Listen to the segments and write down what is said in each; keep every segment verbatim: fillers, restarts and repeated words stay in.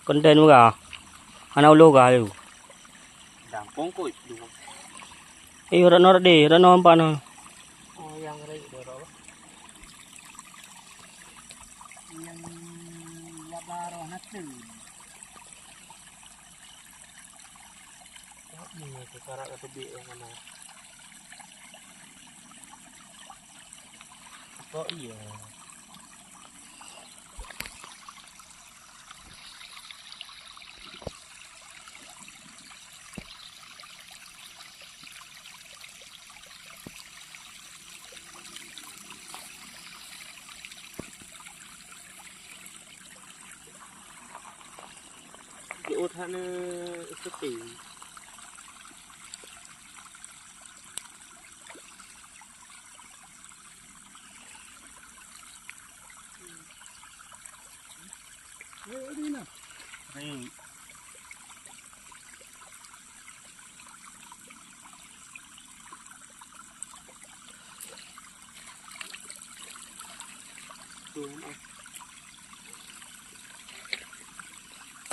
Konten meuga. Hana ulo ga ayu. Dang pongkot dua. Eh, rot nor deh, rot nor empat nor. Oh, yang rek dua rot. Yang ya baru hati. Ini tu karak kata bik yang mana? Kok iya? Di utak ni sepi.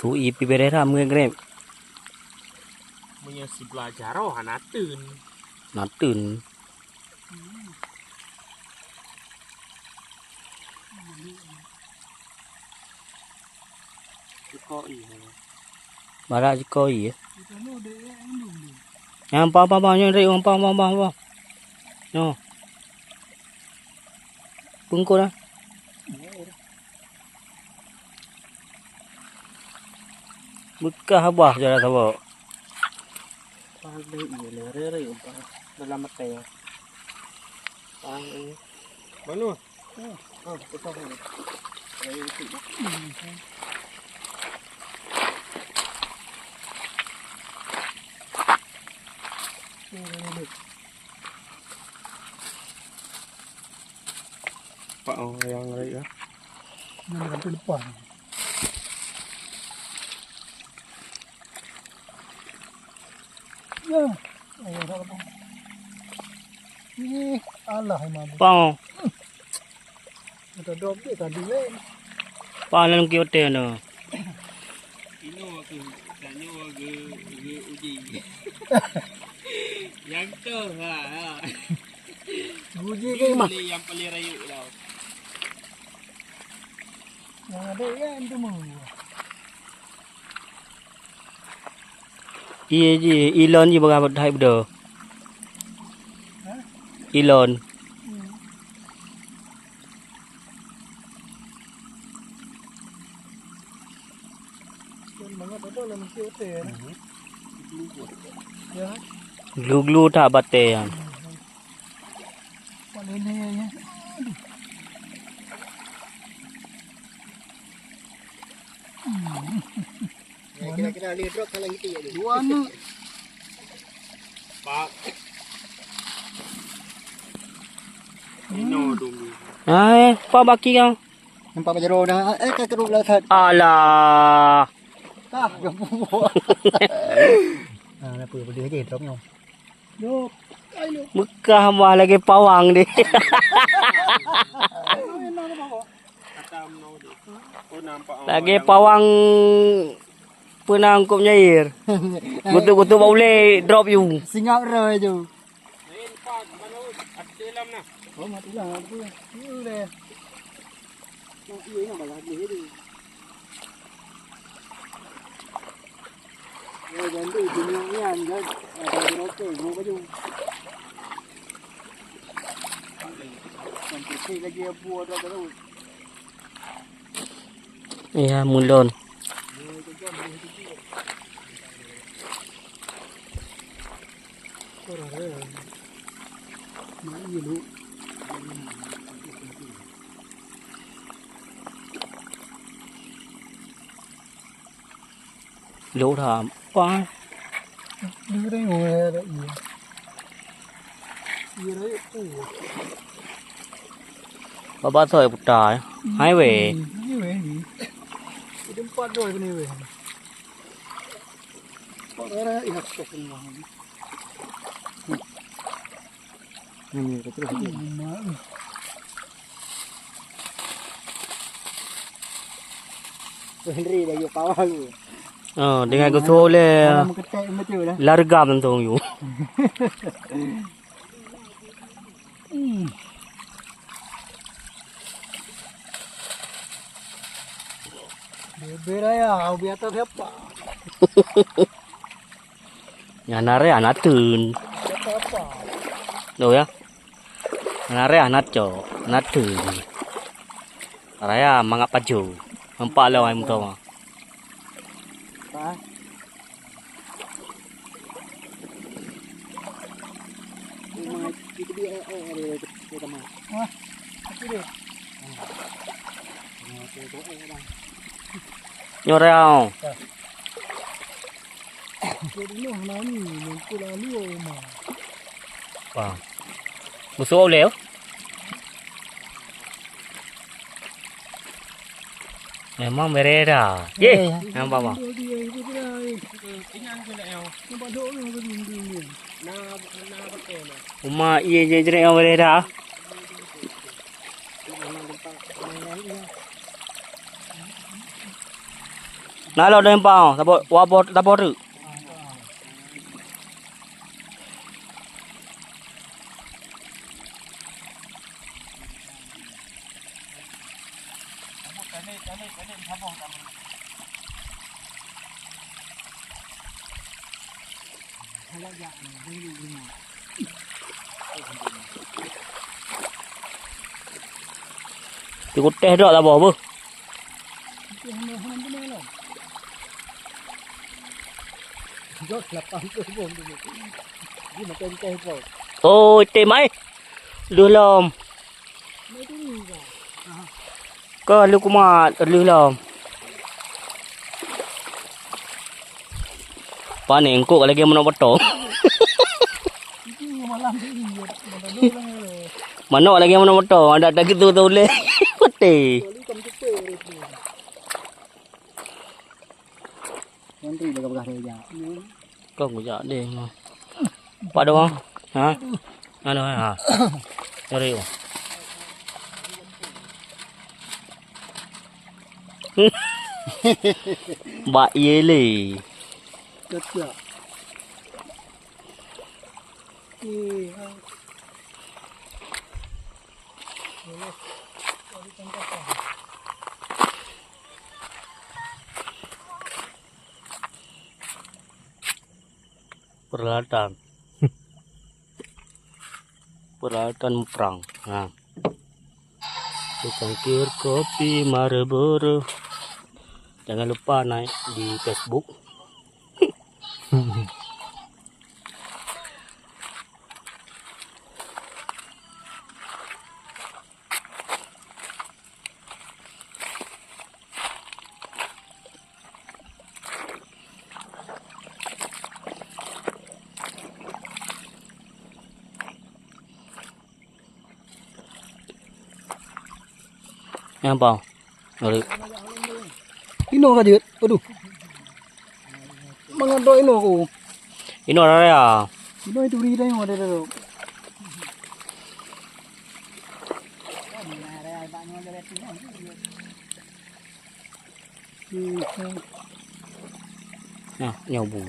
Tu i pi bereh ram ngegrep. Meunyoe siblajar roh hana teun. Hana teun. Cukok iya. Barak cukok iya. Nyang pam pam pam nyang rek pam pam pam pam. Nyoe. Bungkot dah. Beukah abah jalan saboh. Pang deh iya le rere pang dalam mata ya. Pang ini. Mana? Oh, oh, betul. Rere itu. Pak, oh, yang lain ya. Yang lain tu lepas. Ya. Ayo, tak lepas. Ih, alah, memang. Pang. Kita drop dia tadi, weh. Pang dalam kiot teh tu. Inoe aku tanyoe ge, ge uji. Yang tu, ha, ha. Uji ke mah? Boleh yang paling rayeuk tau. Yang ada kan tu mah. Iya ji, ilon ji bagah hai bedo. Hah? Ilon. Hmm. Ilon bangat ada lah mesti hotel ya. Mhm. Ya. Glu-glu tak batèe nyan. Pak lele ya. Hmm. Ya, kira-kira lima drop kalau gitu ya. Dua anak. Pak. Ino dulu. Ah, eh, Pak baki kau. Nampak bak jaroe dah. Eh, ka kerup lah, Ustaz. Alah. Tah, gampang. Ah, kenapa? Boleh lagi drop nyoe. Duh, ai lu. Mekah mah lagèe pawang deh. Lagèe pawang peunang kop nyair. Geutuk-geutuk bak ulèe drop yue. Singap roh ju. Oh, mati lah, mati lah. Iya deh. Nah, iya, nak balik habis je. Ya, jandu, dunia ni kan, kan. Ada di rokok, gua baju. Yang putih lagi, apa, ada terus. Ya, mulon. Lô tham. Wah. Dua ribu ya, ada iya. Iya, ada iya. Baba soe putar, eh? Highway. Hmm, highway ni. Itu empat dua ni weh. Empat dua ya, astagfirullah. Ini, ini, terus, terus. Hmm, Henry dah yuk pawang tu. Oh, dengan geusuh lé. Malam ketek betul dah. Larga tentong yuk. Hmm. Bebe raya, ubi atas siapa? Nyan aré anak teun. Siapa apa? Tuh ya. Nyan aré anak cok, anak teun. Raya mangat pajoh. Nampak lé orang muka mah. Apa? Wah, apa dia? Nyoe real. Wah. Busuk uleh. Memang bereda. Ye, nampak bang. Uma iye je jenek yang bereda. Nalo dempang, tabot wabot tabot tu. Tikuteh dok laboh beuh. Oh, item ai. Leuh lom. Ka leuh kumat, leuh lom. Pane engkok lagèe manok botong. Manok lagèe manok botong, ada tak gitu tu uleh. Putih. Kong kujak deh. Pak doang. Ha? Anu ha. Sorry. Bak ye le. Cocok. Iya. Peralatan. Peralatan perang. Nah. Secangkir kopi Marlboro. Jangan lupa naik di Facebook. Nyang bang. Ngeri. Inoe ka jeuet. Aduh. Mangat dok inoe ku. Inoe raya. Inoe itu beri tayong ada tu. Nah, nyobu.